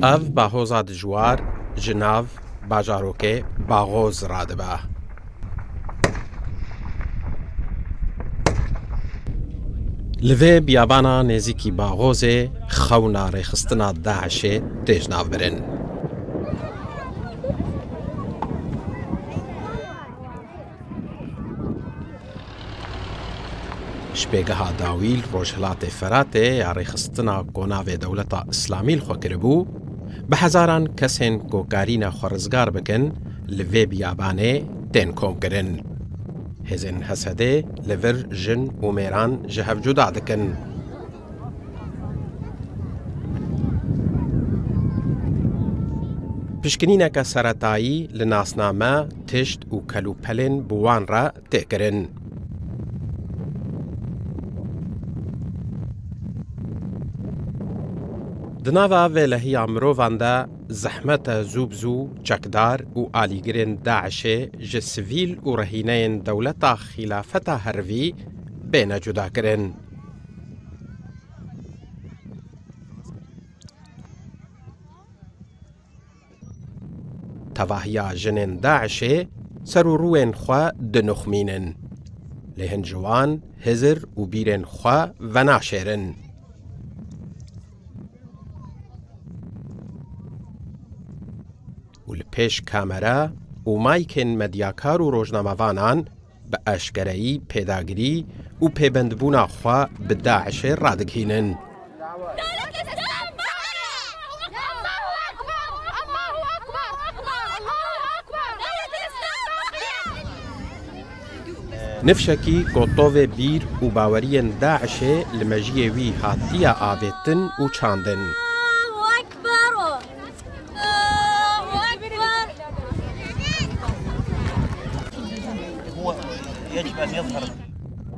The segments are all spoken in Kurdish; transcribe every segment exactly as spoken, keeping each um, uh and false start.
Ev bahoza dijwar ji nav bajarokê Baxoz radibe. Li vê biyabana nêzîkî Baxozê xewna rêxistina DAIŞê tê ji nav birin. Ji pêgeha dawî li Rojhilatê Feratê ya rêxistina ku navê Dewleta Îslamî li xwe kiribû, bi hezaran kesên ku karîne xwe rizgar bikin, li vê biyabanê tên komkirin. Hêzên H S D'ê li vir jin û mêran ji hev cuda dikin. Pişkinîneke seretayî li nasname, tişt û kelûpelên bi wan re tê kirin. Di nava vê lehiya mirovan de zehmet e zû bi zû çekdar û alîgirên DAIŞê ji sivîl û rehîneyên dewleta xîlafeta hervî bêne cudakirin. Tevahiya jinên DAIŞê ser û rûyên xwe dinixmînin. Lê hin ji wan hizir û bîrên xwe venaşêrin. Û li pêş kamera û maykên medyakar û rojnamevanan bi eşkereyî pêdagirî û pêbendbûna xwe bi DAIŞê radigihînin. Nifşekî ku tovê bîr û baweriyên DAIŞê li mejiyê wî hatiye avêtin û çandin.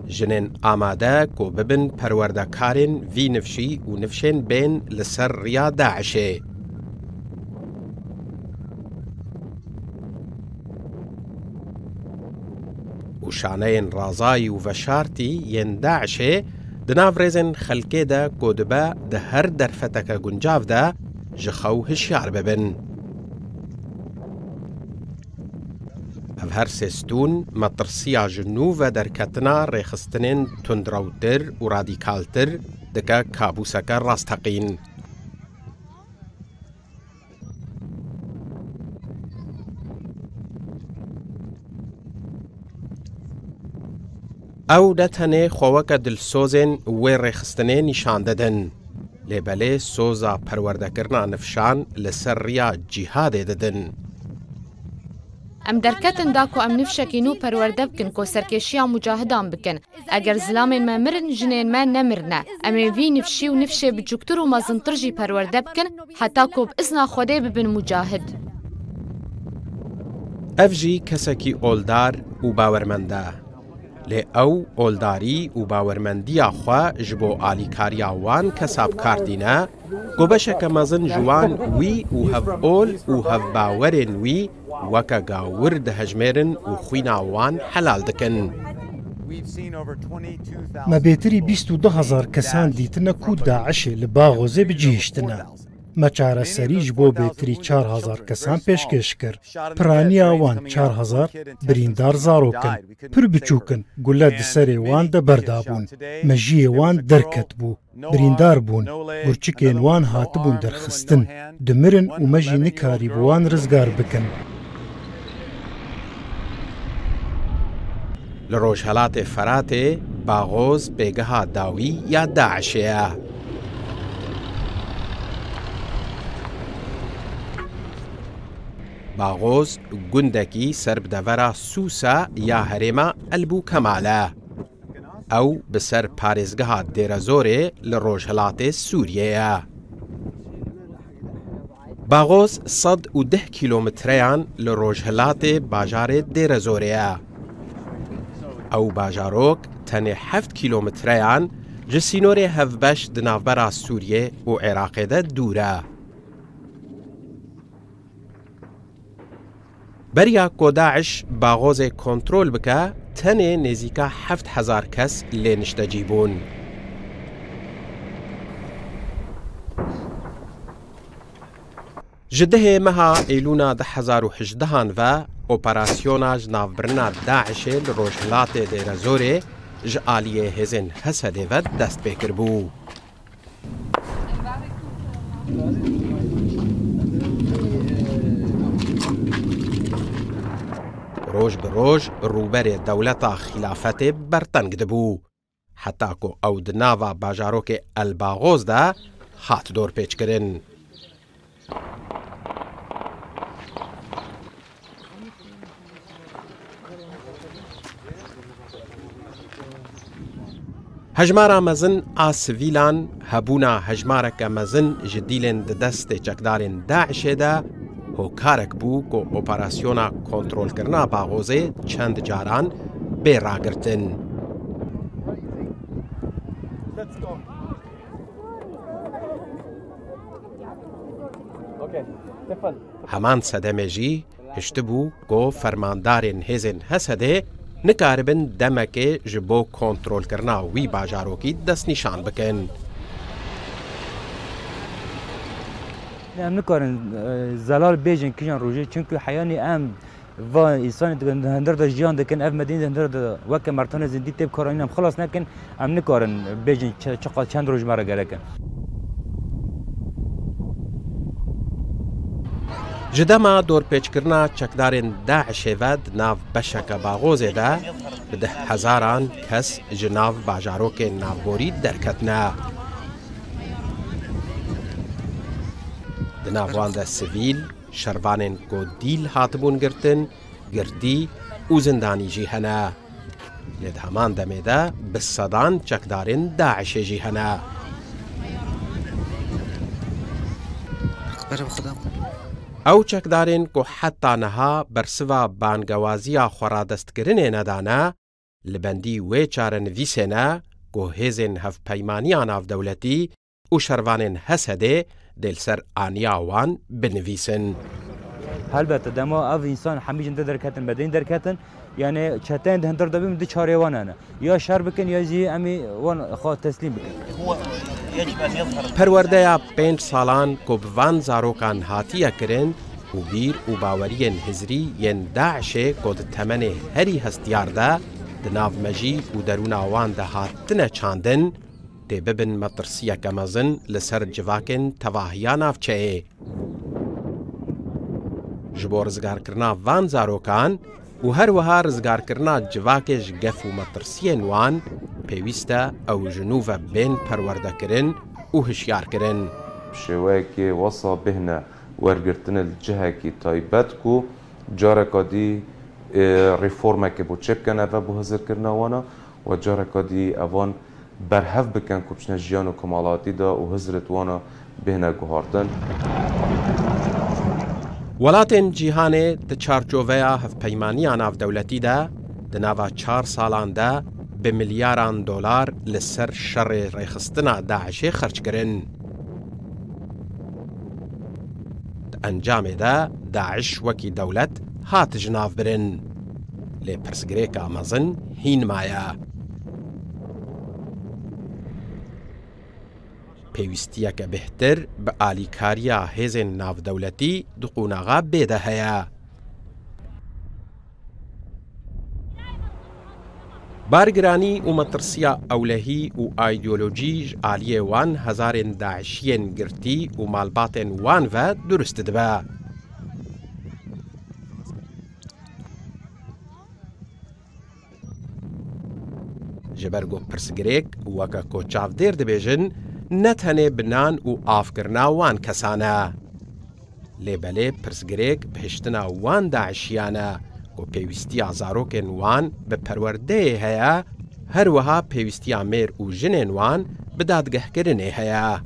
Jinên amade ku bibin perwerdekarên vî nifşî û nifşên bên li ser riya DAIŞê. Û şaneyên razayî û veşartî yên DAIŞê di nav rêzên xelkê de ku dibe di her derfeteke guncav de ji xew hişyar bibin. Ev her sê stûn metirsiya ji nû ve derketina rêxistinên tundrewtir û radîkaltir dike kabûseke rasteqîn. Ew ne tenê xwe weke dilsozên wê rêxistinê nîşan didin, lê belê soza perwerdekirina nifşan li ser riya cîhadê didin. Em derketin da ku em nifşekî nû perwerde bikin ku serkêşiya mucahidan bikin. Eger zilamên me mirin, jinên me nemirine. Em ê vî nifşî û nifşê biçûktir û mezintir jî perwerde bikin, heta ku bi izna Xwedê bibin mucahid. Ev jî kesekî oldar û bawermend e. Lê ew oldarî û bawermendiya xwe ji bo alîkariya wan kesa bi kar tîne, ku beşeke mezin ji wan wî û hev ol û hev bawerên wî weke gawir dihejmêrin û xwîna wan helal dikin. Me bêtirî bîst û du hezar kesan dîtine ku DAIŞê li Baxozê bi cihiştine. Me çareserî ji bo bêtirî çar hezar kesan pêşkêş kir. Piraniya wan çar hezar birîndar zarok in. Pir biçûk in, gule di serê wan de berdabûn. Mejiyê wan derketibû. Birîndar bûn. Gurçikên wan hatibûn derxistin. Dimirin û me jî nikarîbû wan rizgar bikin. Li rojhelatê Feratê Baxoz pêgeha dawî ya DAIŞê ye. Baxoz gundekî ser bi devera Sûsa ya herêma Elbû Kemal e. Ew bi ser parêzgeha Dêrezorê li rojhilatê Sûriyê ye. Baxoz sed û deh kîlometreyan li rojhilatê bajarê Dêrezorê ye. Ew bajarok tenê heft kîlometreyan ji sînorê hevbeş di navbera Sûriyê û Iraqê de dûr e. Beriya ku DAIŞ Baxozê kontrol bike, tenê nêzîka heft hezar kes lê niştecî bûn. Ji dehê meha Eylûna du hezar û hejdehan ve operasyona ji navbirina DAIŞê li rojhilatê Dêrezorê ji aliyê hêzên Hesedê ve dest pê kiribû. Roj bi roj rûberê dewleta xîlafetê berteng dibû. Heta ku ew di nava bajarokê El Baxoz de hat dorpêçkirin. Hejmara mezin a sivîlan, hebûna hejmareke mezin ji dîlên di destê çekdarên DAIŞê de hokarek bû ku operasyona kontrolkirina Baxozê çend caran bê ragirtin. Heman sedemê jî hiştibû ku fermandarên hêzên Hesedê nikaribin demekê ji bo kontrolkirina wî bajarokî destnîşan bikin. Em nikarin, e, zelal bêjin kîjan rojê, çimkî heyanî em va însanê di hundir de jiyan dikin, ev medînê di hundir de weke mertanê zindî tê bi kar anîn, em xilas nekin, em nikarin bêjin çi, çiqas çend roj me re gerek e. Ji dema dorpêçkirina çekdarên DAIŞê ve di nav beşeke Baxozê de bi deh hezaran kes ji nav bajarokên navborî derketine. Di nav wan de sivîl, şervanên ku dîl hatibûn girtin, girtî û zindanî jî hene. Lê di heman demê de bi sedan çekdarên DAIŞê jî hene. Ew çekdarên ku heta niha bersiva bangewaziya xweradestkirinê nedane, li bendî wê çarenivîsê ne ku hêzên hevpeymaniya navdewletî û şervanên Hesedê dê li ser aniya wan binivîsin. Helbet, dema ev însan hemî jin de derketin, medeyîn derketin, yani çeteyên di hundir de bin di çarê wan hene. Ya şer bikin ya jî em ê wan xwe teslîm bikin. Perwerdeya pênc salan ku bi van zarokan hatiye kirin û bîr û baweriyên hizrî yên DAIŞê ku di temenê herî hestiyar de di nav mejî û derûna wan de hatine çandin, tê bibin metirsiyeke mezin li ser civakên tevahiya navçeyê. Ji bo rizgarkirina van zarokan û her wiha rizgarkirina civakê ji gef û metirsiyên wan, pêwîst e ew ji nû ve bên perwerdekirin û hişyarkirin. Bi şêweyekê wesa bêhne wergirtinê li cihekî taybet ku careka dî, e, reformekê bo çêbikene ve bo hizirkirina wan e. Û careka dî evan berhev bikin ku biçine jiyan û komelatî de û hizrê di wana bêhne guhartin. Welatên cîhanê di çarçoveya hevpeymaniya navdewletî de di nava çar salan de bi milyaran dolar li ser şerê rêxistina DAIŞê xerc kirin. Di encamê de DAIŞ wekî dewlet hat ji nav birin. Lê pirsgirêka mezin hîn maye. Pêwîstiyeke bêhtir bi alîkariya hêzên navdewletî di qonaxa bê de heye. Bargiranî û metirsiya ewlehî û aîdeolojî ji aliyê wan hezarên DAIŞiyên girtî û malbatên wan ve durust dibe. Ji ber ku pirsgirêk, weke ku çavdêr dibêjin, ne tenê bi nan û avkirina wan kesan e. Lê belê pirsgirêk bi hiştina wan DAIŞiyan e ku pêwîstiya zarokên wan bi perwerdeyê heye, her wiha pêwîstiya mêr û jinên wan bi dadgehkirinê heye.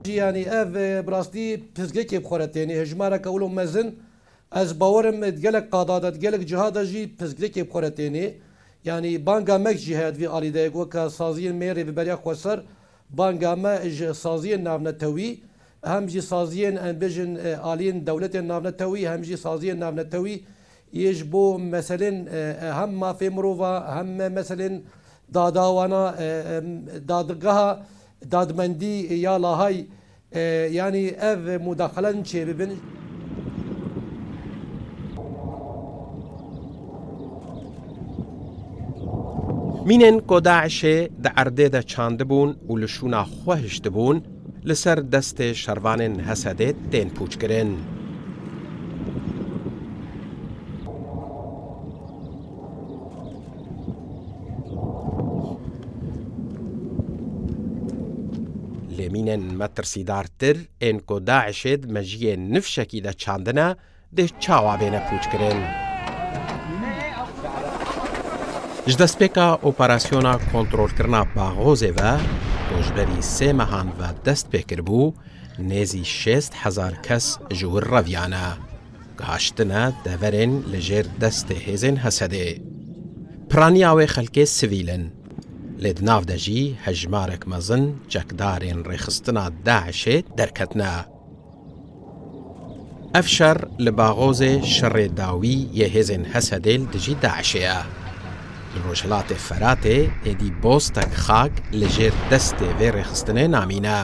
Yanî ev, e, bi rastî pirsgirêkê bi xwe re tênê, hejmareke wilo mezin. Ez bawer im di gelek qada de, di gelek ciha de jî pirsgirêkê bi xwe re tênê. Yanî banga me jî heye di vî alî de, weke saziyên mêr ê Rêveberiya Xweser, banga me ji saziyên navnetewî, hem jî saziyên, em bêjin, e, aliyên dewletên navnetewî, hem jî saziyên navnetewî yê ji bo meselên, e, e, hem mafê mirova, hem meselên dadawana, e, e, dadgeha dadmendî ya Lahayê, E, yanî ev mudaxalan çêbibin. Mînên ku DAIŞê di erdê de çandibûn û li şûna xwe hiştibûn, li ser destê şervanên Hesedê tên pûçkirin. Lê mînên metirsîdartir ên ku DAIŞê di mejiyê nifşekî de çandine, dê çawa bêne pûçkirin? Ji destpêka operasyona kontrolkirina Baxozê ve, ku ji berî sê mehan ve dest pê kiribû, nêzî şêst hezar kes ji wir reviyane. Gihaştine deverên li jêr destê hêzên Hesedê. Piraniya wê xelkê sivîl in. Lê di nav de jî hejmarek mezin çekdarên rêxistina DAIŞê derketine. Ev şer li Baxozê şerê dawî yê hêzên Hesedê li dijî DAIŞê ye. Li Rojhilatê Feratê êdî bostek xak li jêr destê vê rêxistinê namîne.